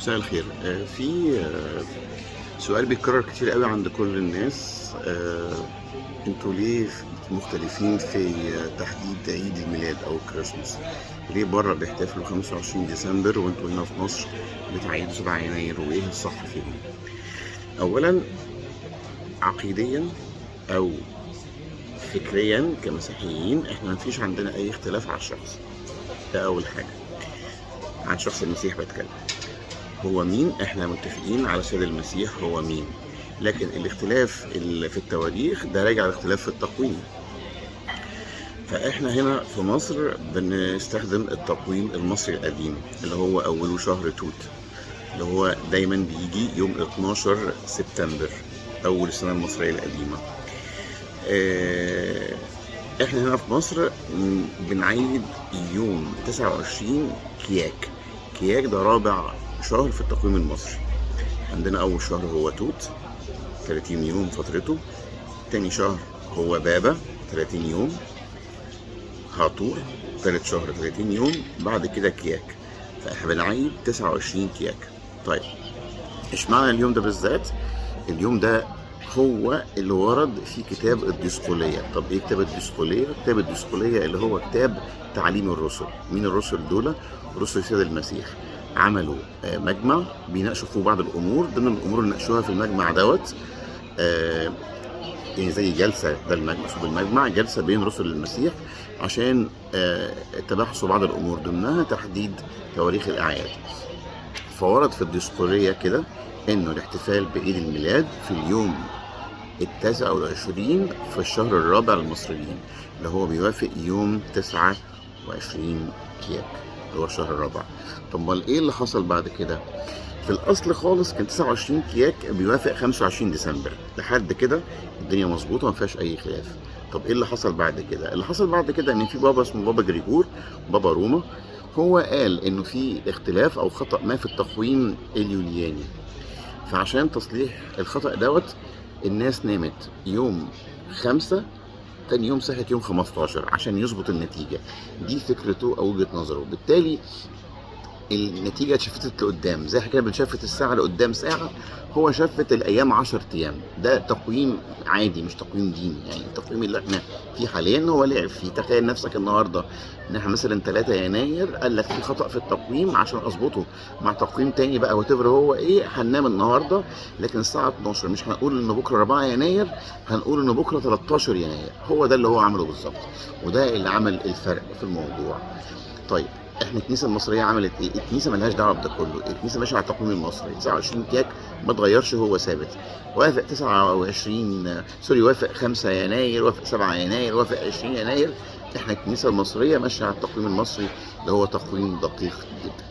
مساء الخير. في سؤال بيتكرر كتير قوي عند كل الناس. انتوا ليه مختلفين في تحديد عيد الميلاد او الكريسماس؟ ليه بره بيحتفلوا 25 ديسمبر وانتوا هنا في مصر بتعيدوا 7 يناير؟ وايه الصح فيهم؟ اولا عقيديا او فكريا كمسيحيين احنا مفيش عندنا اي اختلاف على الشخص ده. اول حاجة عن شخص المسيح بتكلم، هو مين؟ احنا متفقين على سيد المسيح هو مين، لكن الاختلاف اللي في التواريخ ده راجع لاختلاف في التقويم. فاحنا هنا في مصر بنستخدم التقويم المصري القديم اللي هو اوله شهر توت، اللي هو دايما بيجي يوم 12 سبتمبر اول السنة المصرية القديمة. احنا هنا في مصر بنعيد يوم 29 كياك. كياك ده رابع شهر في التقويم المصري. عندنا اول شهر هو توت 30 يوم فترته، تاني شهر هو بابا 30 يوم، هاطور تالت شهر 30 يوم، بعد كده كياك. فاحنا بنعيد 29 كياك. طيب اشمعنى اليوم ده بالذات؟ اليوم ده هو اللي ورد في كتاب الديسقولية. طب ايه كتاب الديسقولية؟ كتاب الديسقولية اللي هو كتاب تعليم الرسل. مين الرسل دول؟ رسل سيد المسيح. عملوا مجمع بيناقشوا فيه بعض الامور. ضمن الامور اللي ناقشوها في المجمع دوت يعني زي جلسه، ده المجمع، اسمه المجمع، جلسه بين رسل المسيح عشان تباحثوا بعض الامور، ضمنها تحديد تواريخ الاعياد. فورد في الديسقورية كده انه الاحتفال بعيد الميلاد في اليوم 29 في الشهر الرابع للمصريين، اللي هو بيوافق يوم 29 كياك اللي هو الشهر الرابع. طب امال ايه اللي حصل بعد كده؟ في الاصل خالص كان 29 كياك بيوافق 25 ديسمبر، لحد كده الدنيا مظبوطة ما فيهاش اي خلاف. طب ايه اللي حصل بعد كده؟ اللي حصل بعد كده ان في بابا اسمه بابا جريجور، بابا روما، هو قال انه في اختلاف او خطأ ما في التقويم اليولياني. فعشان تصليح الخطأ دوت الناس نامت يوم 5، تاني يوم صحت يوم 15 عشان يظبط النتيجة. دي فكرته أو وجهة نظره. بالتالي النتيجة اتشفتت لقدام، زي احنا كده بنشفت الساعة لقدام ساعة، هو شفت الأيام 10 أيام. ده تقويم عادي مش تقويم ديني، يعني التقويم اللي احنا فيه حاليا هو لعب فيه. تخيل نفسك النهارده ان احنا مثلا 3 يناير، قال لك في خطأ في التقويم عشان اظبطه مع تقويم تاني بقى whatever هو ايه، هننام النهارده لكن الساعة 12 مش هنقول ان بكره 4 يناير، هنقول ان بكره 13 يناير. هو ده اللي هو عمله بالظبط، وده اللي عمل الفرق في الموضوع. طيب احنا الكنيسة المصرية عملت ايه؟ الكنيسة ملهاش دعوه بده كله، الكنيسة ماشية على التقويم المصري 29 كياك ما اتغيرش، هو ثابت. وافق 29 sorry، وافق 5 يناير، وافق 7 يناير، وافق 20 يناير. احنا الكنيسة المصرية ماشية على التقويم المصري اللي هو تقويم دقيق جدا.